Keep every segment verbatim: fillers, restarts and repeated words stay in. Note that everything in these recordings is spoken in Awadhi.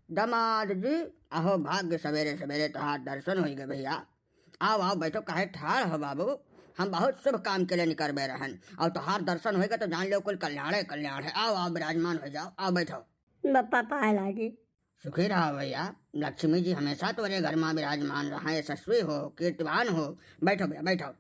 दमाद जी, अहो भाग्य, सवेरे सवेरे तोहार दर्शन होइ गए भइया। आओ, आओ, बैठो, काहे ठाड़ हो बाबू? हम बहुत शुभ काम के लिए निकरबे रहन, और तोहार दर्शन होइ गए तो जान लो कुल कल्याण है, कल्याण है। आओ, आओ, विराजमान हो जाओ, आओ बैठो। बप्पा पाए लागी। सुखी रहा भइया, लक्ष्मी जी हमेशा तोरे घर मा विराजमान रहा, यशस्वी हो, कीर्तिवान हो। बैठो भइया, बैठो।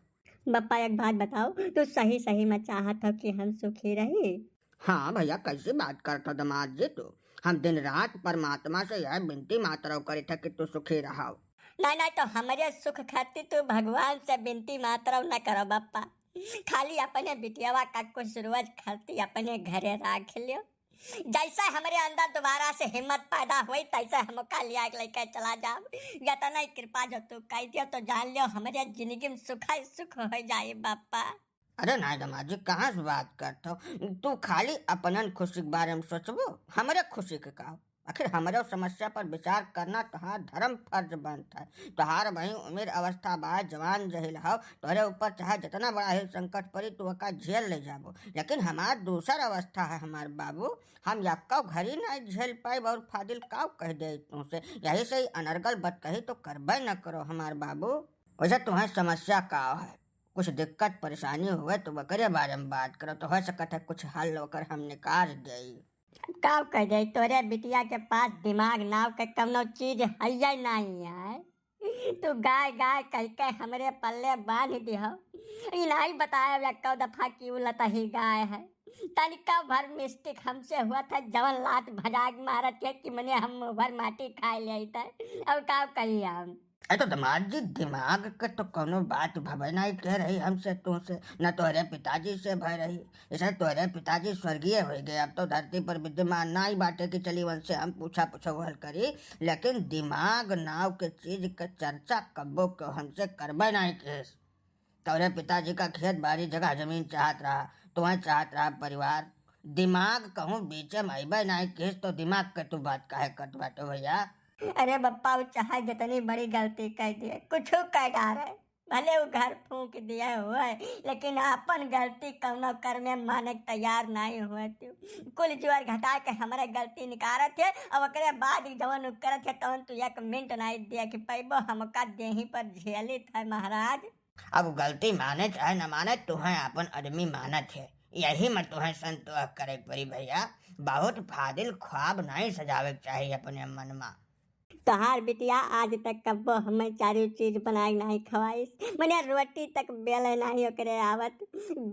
बप्पा, एक बात बताओ, तू सही सही मा चाहत हो कि हम सुखी रही? हाँ भइया, कैसी बात करत हो दमाद जी तू? हम दिन रात परमात्मा से यह विनती मात्र करित है कि तू सुखी रहो। नहीं, नहीं, तो हमरे सुख खातिर तू भगवान से विनती मात्र न करो बप्पा, खाली अपने बिटियावा का कुछ रोज खातिर अपने घरे राख लियो। जैसे हमरे अंदर दोबारा से हिम्मत पैदा होई, तैसे हमका लिया के लेके चला जाओ। इतना ही कृपा जो तू कह दियो, तो जान लियो, हमरे जिंदगी में सुख ही सुख हो जाए बप्पा। अरे नाय दमाद जी, कहाँ से बात करत हो? तू खाली अपनन खुशी के बारे में सोचबो, हमरे खुशी के का हो? आखिर हमरे समस्या पर विचार करना तोहार धर्म फर्ज बनत है। तोहार वही उम्र अवस्था बा, जवान जहिल हो, तोहरे ऊपर चाहे जितना बड़ा ही संकट पड़ी, तू ओका झेल ले जाबो, लेकिन हमार दूसर अवस्था है हमार बाबू। हम यक्को घड़ी नहीं झेल पाइब और फादिल काव कह दे तुमसे। यही से ही अनर्गल बतकही तो करबे न करो हमार बाबू। वैसे तुम्हें समस्या का है? कुछ दिक्कत परेशानी हुए तो ओकरे बारे में बात करो, तो हो सकत है कुछ हल ओकर हम निकाल देई। का कह दे, तोरे बिटिया के पास दिमाग नाव के कवनो चीज हइये नहीं है। तू गाय गाय कह के हमरे पल्ले बांध दिहो। ई नहीं बताए एक्को दफा कि उ लतही गाय है। तनिका भर मिस्टेक हमसे हुआ था, जवन लात भजाक मारत है कि मने हम भर माटी खाए ले था। अब का कही हम? अरे तो दमाद जी, दिमाग के तो कौनो बात भवे नहीं कह रही हमसे, तुमसे, न तोहरे पिताजी से भय रही। इसे तोहरे पिताजी स्वर्गीय हो गए, अब तो धरती पर विद्यमान नहीं बाटे कि चली उनसे हम पूछा पूछा हल करी। लेकिन दिमाग नाव के चीज के चर्चा कब्बो के हमसे करबे नहीं किस। तोहरे पिताजी का खेत बाड़ी जगह जमीन चाहत रहा, तुम्हें चाहत रहा परिवार। दिमाग कहूँ बीचे में अइबे नहीं किस, तो दिमाग के तू बात काहे करत बाटे भइया? अरे बप्पा, उ चाहे जितनी बड़ी गलती कर दिए, कुछ कर डारे, भले उ घर फूंक दिए हुए, लेकिन अपन गलती कौनो कर्मे माने के तैयार नहीं हुए। तू कुल जोर घटा के हमरे गलती निकारत है, और ओकरे बाद ही जवन उ करत है, तवन तू एक मिनट नहीं देख पैबो, हमका देही पर झेलित है महाराज। अब गलती माने चाहे न माने, तुहें अपन आदमी मानत है, यही में तुहें संतोष करे के पड़ी भइया। बहुत फादिल ख्वाब नहीं सजावे के चाहिए अपने मन में। तोहार बिटिया आज तक कब्बो हमें चारू चीज बनाए नहीं खवाइस, मने रोटी तक बेले नहीं ओकरे आवत।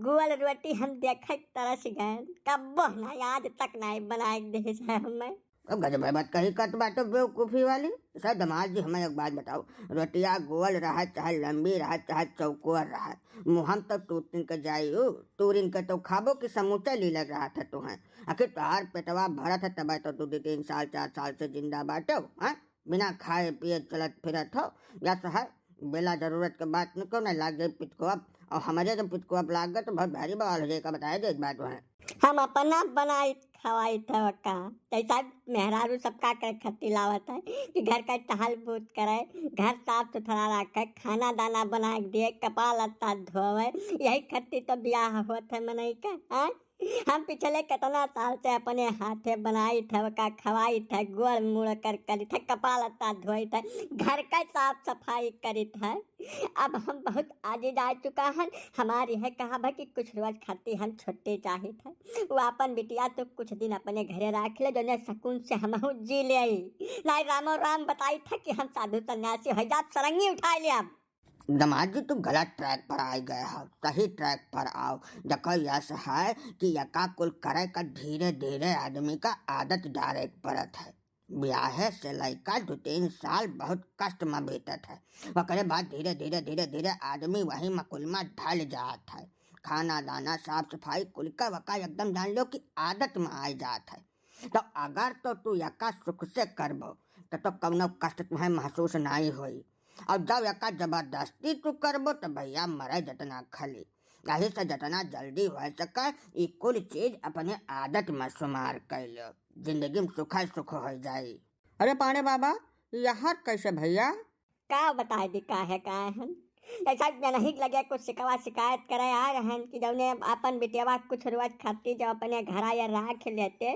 गोल रोटी हम देखे तरस गए, कब्बो नहीं, आज तक नहीं बनाए देस है हमें। अब गजब है बात कही करत बाटो बेवकूफी वाली। सर दमाद जी, हमें एक बात बताओ, रोटिया गोल रहा, चाहे लंबी रहा, चाहे चौकोर रहा, मुँह हम तो टूटिन के जाई, उ तूरिन के तो खाबो कि समूचा लीलर रहा था तुहें। आखिर तोहार पेटवा भरत है, तबे तो तू दो तीन साल, चार साल से जिंदा बाटो, हैं? बिना खाए पिए चलत फिरत हो, या सहर बेला जरूरत के बात निको नहीं लाग जाए पितको अब, और हमारे जब पितको अब लाग गए तो बहुत भारी बवाल हो जाएगा, बताए दे एक बात वहाँ। हम अपना बनाई खवाई था का, जैसा मेहरारू सबका के खत्ती लावत है कि घर का टहल बूत करे, घर साफ सुथरा रखे, खाना दाना बना के दिए, कपड़ा लत्ता धोवे, यही खत्ती तो ब्याह होत है मनई का, हाँ? हम पिछले कितना साल से अपने हाथे बनाई थे, ओका खवाई थे, गोड़ मुड़ कर करी थे, कपड़ा लत्ता धोई थे, घर का साफ सफाई करी थे। अब हम बहुत आजिज आ चुका हन। हमारी है कहा भा कि कुछ रोज खाती हम छुट्टी चाही थे। वो अपन बिटिया तो कुछ दिन अपने घरे राख ले, जो ने सुकून से हमहू जी ले आई। नाई रामो राम बताई थे कि हम साधु सन्यासी हो जात, सरंगी उठाई ले अब। दमाद जी, तू गलत ट्रैक पर आ गए हो, सही ट्रैक पर आओ। देखो, यस है कि यका कुल करे का धीरे धीरे आदमी का आदत डारे के पड़त है। ब्याहे से लइका दो तीन साल बहुत कष्ट में बीतत है, ओकरे बाद धीरे धीरे धीरे धीरे आदमी वही मकुल में ढल जात है। खाना दाना साफ सफाई कुल का वका एकदम जान लो कि आदत में आ जात है। तो अगर तो तू यका सुख से करबो, तो, तो कौनो कष्ट तुम्हें महसूस नहीं होई। और जब यका जबरदस्ती तू करबो, तो भइया मरे जितना खली। यही से जितना जल्दी हो सके, ई कुल चीज अपने आदत में शुमार कर लो, जिंदगी में सुख ही सुख हो जाई। अरे पांड़े बाबा, यहर कैसे भइया? का बताए दी काहे काहे हम? ऐसा नहीं लगे कुछ शिकवा शिकायत करे आ रहन कि जौने अपन बिटियावा कुछ रोज खाती जब अपने घरा या राख लेते,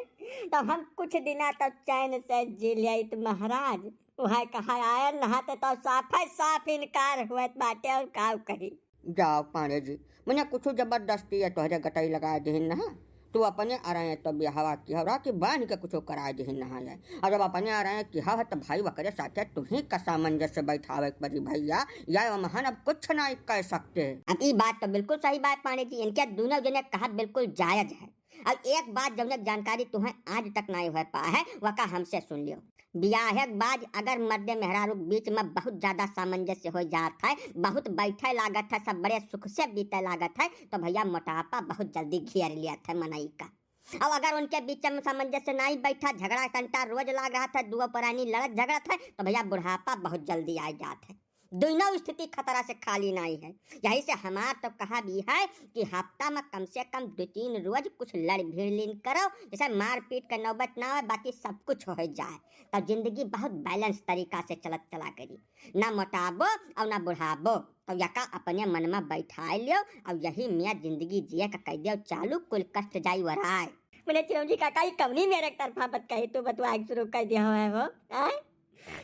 तो हम कुछ दिना तो चैन से जी लेत महाराज। वह कहा आयल नहाते तो साफे साफ इनकार हुए बाटे, और काव कही। जाओ पांड़े जी, मने कुछ जबरदस्ती या तोहरे गटई लगा दिहिन नहा। तू अपने आ रहे तो बियाहवा की हो रहा कि बांध के कुछ करा दिहिन नहा है। और जब अपने आ रहे कि हो तो भाई वकरे साथे तू ही का सामंजस्य बैठावे के पड़ी भैया। या महन अब कुछ नहीं कह सकते। अब ई बात तो बिल्कुल सही बात पांड़े जी, इनके दोनों जने कहत बिल्कुल जायज है। अब एक बात जौने जानकारी तुम्हें आज तक नहीं हो पा है, वका हमसे सुन लियो। बियाहे के बाद अगर मर्दे मेहरारू के बीच में बहुत ज्यादा सामंजस्य हो जात है, बहुत बैठे लागत है, सब बड़े सुख से बीते लागत है, तो भैया मोटापा बहुत जल्दी घेर लियत है मनई का। अब अगर उनके बीच में सामंजस्य नहीं बैठा, झगड़ा टंटा रोज लाग रहा था, दुओ परानी लड़त झगड़त है, तो भैया बुढ़ापा बहुत जल्दी आ जात है। दोनों स्थिति खतरा से खाली नहीं है। यही से हमार तो कहा भी है कि हफ्ता में कम से कम दो तीन रोज कुछ लड़ भिड़ लीन करो, जैसे मारपीट का नौबत ना आवे, बाकी सब कुछ हो जाए। तब जिंदगी बहुत बैलेंस तरीका से चलत चला करी, ना मोटाबो और ना बुढ़ाबो। तो यका अपने मन में बैठाए लियो और यही में जिंदगी जिए का कह दियो चालू, कुल कष्ट जाई वराय। मने चिरौंजी काका, ई कवनी मेरे तरफा बत कही तू बतवा के शुरू कर दिया हुआ है वो, आय?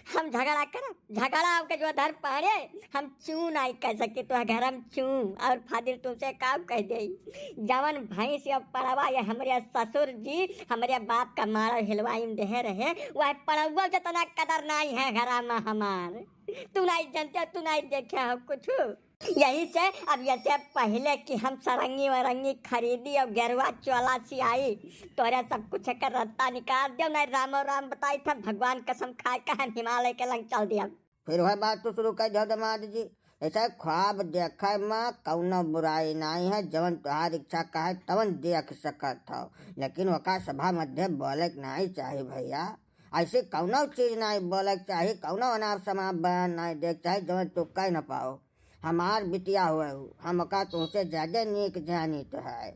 हम झगड़ा करब, झगड़ा होके जो धर पाड़े, हम चूं नाई कह सकी तो घर हम चूं। और फादिल तुमसे का कह दे, जवन भैंस या पड़वा ये हमरे ससुर जी हमरे बाप का मारा हिलवाई में देहे रहे, वह पड़वा जितना कदर नाई है घरा में हमार। तू नाई जानते, तू नाई देखे हो कुछ। यही से अब ये से पहले कि हम सरंगी वरंगी खरीदी और गेरुआ चोला सियाई, तोरे सब कुछ के रत्ता निकाल दियो, नहीं रामो राम बताई था, भगवान कसम खाए के हम हिमालय के लंग चल दिया। फिर वह बात तो शुरू कर दियो दामाद जी, ऐसा ख्वाब देखे में कौनो बुराई नहीं है, जवन तुहार इच्छा का है तवन देख सकत हो, लेकिन वका सभा मध्य बोले के नहीं चाही भैया। ऐसी कौनो चीज नहीं बोले के चाही, कौनो अनाप शनाप बयान नहीं दे के चाही जवन तू कह न पाओ। हमार बिटिया हुए हु, हमका तुमसे ज्यादा नीक जानित है।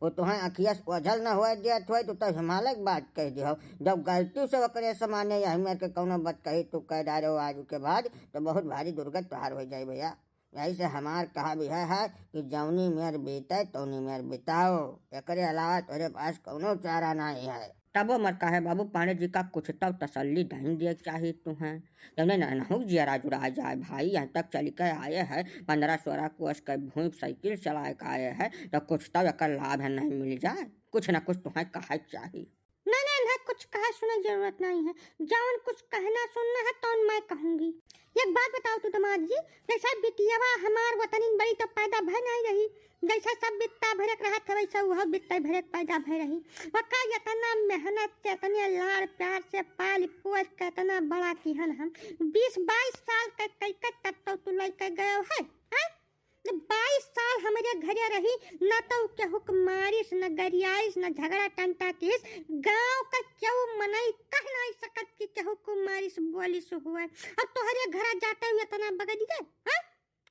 वो तुहें अखिया से ओझल न हुए देत हुए, तू तो हिमालय के बात कह दियो। जब गलती से ओकरे समाने या हमार के कौनो बात कही तू कह डारे हो आज के बाद, तो बहुत भारी दुर्गत तुहार हो जाई भैया। यही से हमार कहा भी है, है कि जौनी मेर बीते तौनी मेर बिताओ, एकरे अलावा तोरे पास कौनो चारा नहीं है। तबो मत कहे बाबू, पांडे जी का कुछ तो तसल्ली दही दिए के चाही तुहें। जौने ननहुक जियरा जुड़ा जाए भाई, यहाँ तक चल के आए हैं, पन्द्रह सोलह कोस के भूमि साइकिल चलाए के आए हैं, तो कुछ तो एकर लाभ है नहीं मिल जाए, कुछ ना कुछ तुहें कहे के चाही। नहीं, नहीं, नहीं, कुछ कहे सुने के जरूरत नहीं है, जौन कुछ कहना सुनना है तौन मैं कहूंगी। एक बात बताओ तू दामाद जी, जैसे बिटियावा हमार वतनी बड़ी तो पैदा भय नहीं रही, जैसे सब बित्ता भरक रहत है, वैसे उहो बित्ता भरक पैदा भय रही। वका इतना मेहनत से, इतने लाड़ प्यार से पाल पोस के इतना बड़ा किहन हम। बीस बाईस साल के कई के तब तो तू लइके गयो है, हैं? जब बाईस साल हमरे घरे रही, न तो केहू के मारिस, न गरियाइस, न झगड़ा टंटा किस। गांव का केहू मनई कह नहीं सकत कि केहू को मारिस बोलिस हुए। अब तोहरे घरा जाते हुए इतना बगड़ गए, हैं?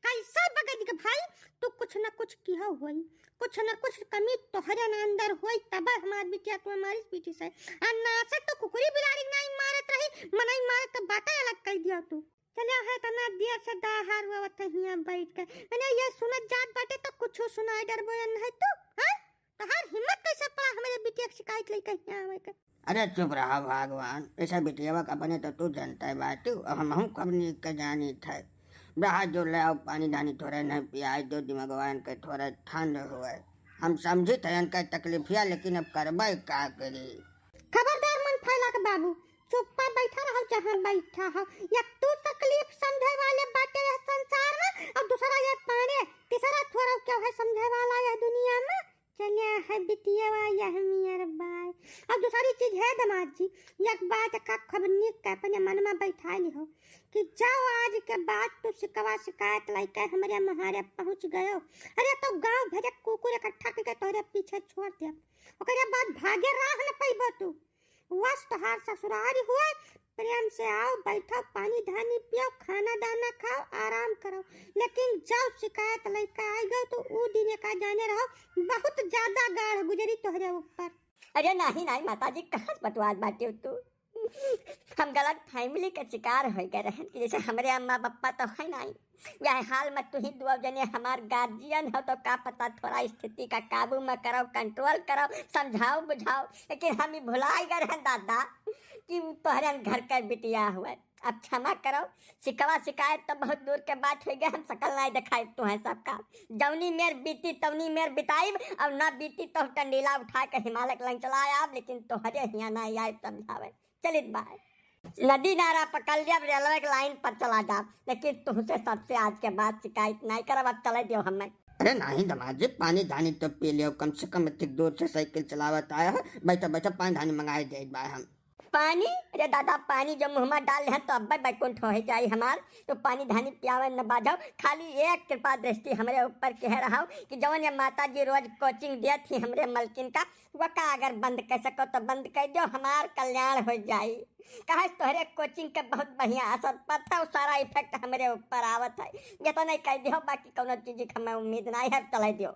कैसा बगड़ के भाई, तू कुछ न कुछ किहो होई, कुछ न कुछ कमी तोहरे न अंदर होई, तब हमार बिटिया तुम्हें मारिस पीटिस है। आ ना से तो कुकुरी बिलारी नहीं मारत रही, मनई मारत तो बातें अलग कह दिया तू। चले है तना देर से दाहार हुआ वत हियां बैठ के, मैंने ये सुनत जात बाटे तो कुछ सुनाई डरबो या नहीं तू, हैं? तोहार हिम्मत कैसे पड़ा हमारे बिटिया की शिकायत लेके हियां आवे के? अरे चुप रहा भगवान, ऐसा बिटियावा का बने तो तू जनता है बाटू, अब हमहू कब नीक के जानी थे। रहा जो ले आओ पानी धानी थोड़े नहीं पियाई दो, दिमागवा इनके थोड़े ठंड हुए। हम समझी थे इनके तकलीफिया, लेकिन अब करबे का करी। खबरदार मन फैला के बाबू, चुप्पा बैठा रहो जहाँ बैठा हो। या तू तकलीफ समझे वाले बाटे यह संसार में, और दूसरा ये पाने, तीसरा थोड़ा क्या है समझे वाला यह दुनिया में। चलिया है बिटियावा यह मियर बाय। और दूसरी चीज है दामाद जी, एक बात का खूब नीक के अपने मन में बैठा ली हो कि जाओ आज के बाद तू शिकवा शिकायत लेके हमरे महारे पहुँच गयो। अरे तो गांव भरे कुकुर इकट्ठा करके तोरे पीछे छोड़ दे, ओकरे बाद भागे राह न पैबो तू। बस तोहार ससुरारी हुए, प्रेम से आओ, बैठो, पानी धानी पियो, खाना दाना खाओ, आराम करो। लेकिन जब शिकायत लेके आई गयो तो ऊ दिन का जाने रहो, बहुत ज्यादा गाढ़ गुजरी तोहरे ऊपर। अरे नहीं, नहीं माता जी, कहाँ से बतवात बाटे तू? हम गलत फैमिली के शिकार होइ गए रहन कि जैसे हमरे अम्मा पप्पा तो है नहीं, यह हाल में तू ही दो जने हमार गार्जियन हो, तो का पता थोड़ा स्थिति का काबू में करो, कंट्रोल करो, समझाओ बुझाओ, लेकिन हम ही भुलाई गए रहन दादा कि उ तोहरे घर के बिटिया हुए। अब क्षमा करो, शिकवा शिकायत तो बहुत दूर के बात होइ गए, हम सकल नहीं दिखाई तू है सबका। जौनी मेर बीती तौनी मेर बिताइब, और ना बीती तो टंडीला उठा के हिमालय के लंग चला आब, लेकिन तोहरे हियाँ ना आइब समझावे। चलित बाय। नदी नारा पकड़ लिया, रेलवे के लाइन पर चला जा, लेकिन तुमसे सबसे आज के बाद शिकायत नहीं करब। अब चले दियो हमें। अरे नहीं दामाद जी, पानी धानी तो पी लियो, कम से कम इतनी दूर से साइकिल चलावत आया है। बैठो बैठो, पानी धानी मंगाए दे बाय हम। पानी? अरे दादा, पानी जो मुँह में डाल ले तो अब्बे बैकुंठ हो जाई हमार। तो पानी धानी पियावे न बाझो, खाली एक कृपा दृष्टि हमरे ऊपर कह रहा कि जौन ये माता जी रोज कोचिंग दिया थी हमरे मलकिन का, वका अगर बंद कर सको तो बंद कर दो, हमार कल्याण हो जाई। कहे तोहरे कोचिंग के बहुत बढ़िया असर पड़ता, उ सारा इफेक्ट हमरे ऊपर आवत है। ये तो नहीं कह दियो, बाकी कौनो चीज की हमें उम्मीद नहीं है, चले दियो।